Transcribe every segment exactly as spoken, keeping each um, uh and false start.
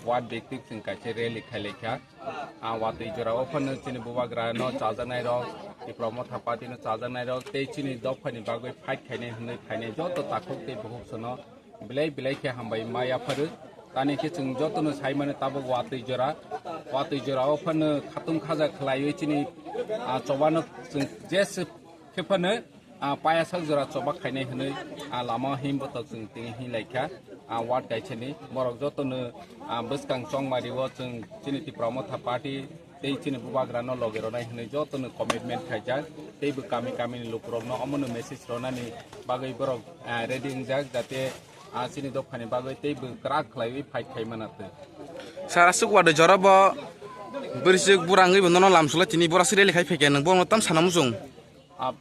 ward biktik chwng kaisa rally khailaikha. Ah, watwi jora o phano chini bubagra no chajaknai rok, Tipra Motha Party no chajaknai rok tei chini dophani bagwi fight khainai hwnwi phainai joto takhuk tei bukhuk sono belai belai khe hambai ma yapharu. Tani khe chwng jotono sai mano tabuk watwi jora, watwi jora o phano khatung khaja khlaiwi chini, ah, chobano chwng jesa khe phano, ah, payasal jora choba khainai hwnwi, ah, lama himbo tok chwng tini hinlaikha, ah, ward kaisani borok jotono, ah, bwskang chongmari o chwng chini Tipra Motha Party tei chini bubagra no loge ronai hwnwi jotono commitment khaijak tei bo kami kami ni lukurok no omono message ronani bagwi borok, ah, ready wngjak jate, ah, chini dophani bagwi tei bo kwrak khlaiwi fight khai mano twi. Sir, aswk watwi jora bo bwrwisuk bura wngwi bo nono lamsula tini bora swi rally khai phaikha nwng bono tam sana muchung. Ah,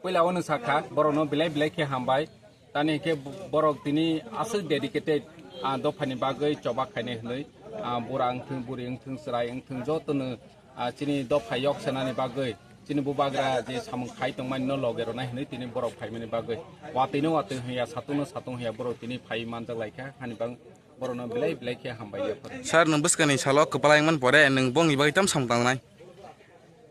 puila o nwng sakha borokno belai belai khe hambai. Tani khe borok tini aswk dedicated, ah, dophani bagwi choba khainai hwnwi, ah, bura wngthwng, buri wngthwng, chwrai wngthwng, jotono, ah, chini dopha yok sanani bagwi, chini bubagra je samung khai tongmani no loge ronai hwnwi tini borok phaimani bagwi. Watwi no watwi hwnya, satung no satung hwnya, borok tini phai manjak laikha, hani bang borokno belai belai khe hambai ya. Sir, nwng bwskangni salo kwplai wngmani pore nwng bongni bagwi tam samung tangnai?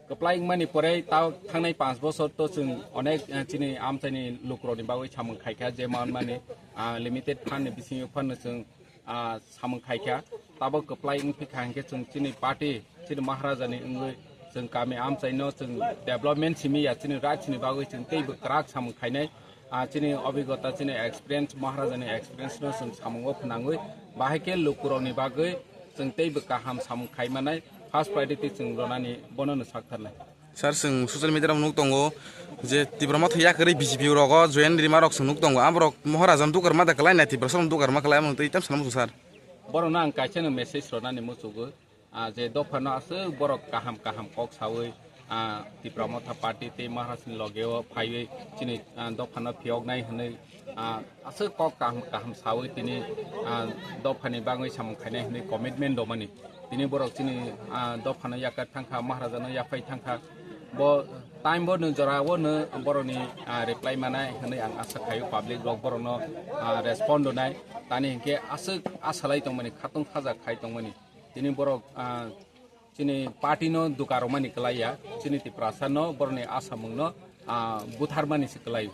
Kwplai wngmani pore ta thangnai panch bosor to chwng onek, eh, chini amchaini lukurokni bagwi samung khaikha, je manmani, ah, limited fund ni bisingo phano chwng, ah, samung khaikha. Tabuk kwplai wngphi kha hinkhe chwng chini party, chini Maharaja ni wngwi chwng kami amchaino chwng development simi ya, chini right sini bagwi chwng teibo kwrak samung khainai. Ah, chini obhigota, chini experience, Maharaja ni experience no chwng samungo phnangwi, bahai khe lukurokni bagwi chwng teibo kaham samung khai manai, first priority chwng ronani bono no saktharnai. Sir, chwng social media rok nuk tongo je Tipra Motha yakarwi B J P rogo join rima rok chwng nuk tongo, aborok Maharaja no dugar ma da kwlai nai, Tipra song dugar ma kwlai, amo twi tam sanam sir. Borokno ang kaisa no message ronani muchugo. Ah, je dophano aswk borok kaham kaham kok sawi, ah, Tipra Motha Party tei Maharajni logeo phaiwi chini, ah, dophano phiyoknai hwnwi, ah, aswk kok kaham kaham sawi tini, ah, dophani bagwi samung khainai hwnwi commitment romani. Tini borok chini, ah, dophano yakar thangkha, Maharajano yaphai thangkha. Bo time bo no jora o no borokni, ah, reply manai hwnwi ang asa khaio, public rok borokno, ah, respond rwnai. Tani hinkhe aswk asalai tongmani, khatung khaja khai tongmani. Tini borok, ah, chini party no duka romani kwlaiya, chini Tiprasa no borokni asamung no, ah, butharmani se kwlai.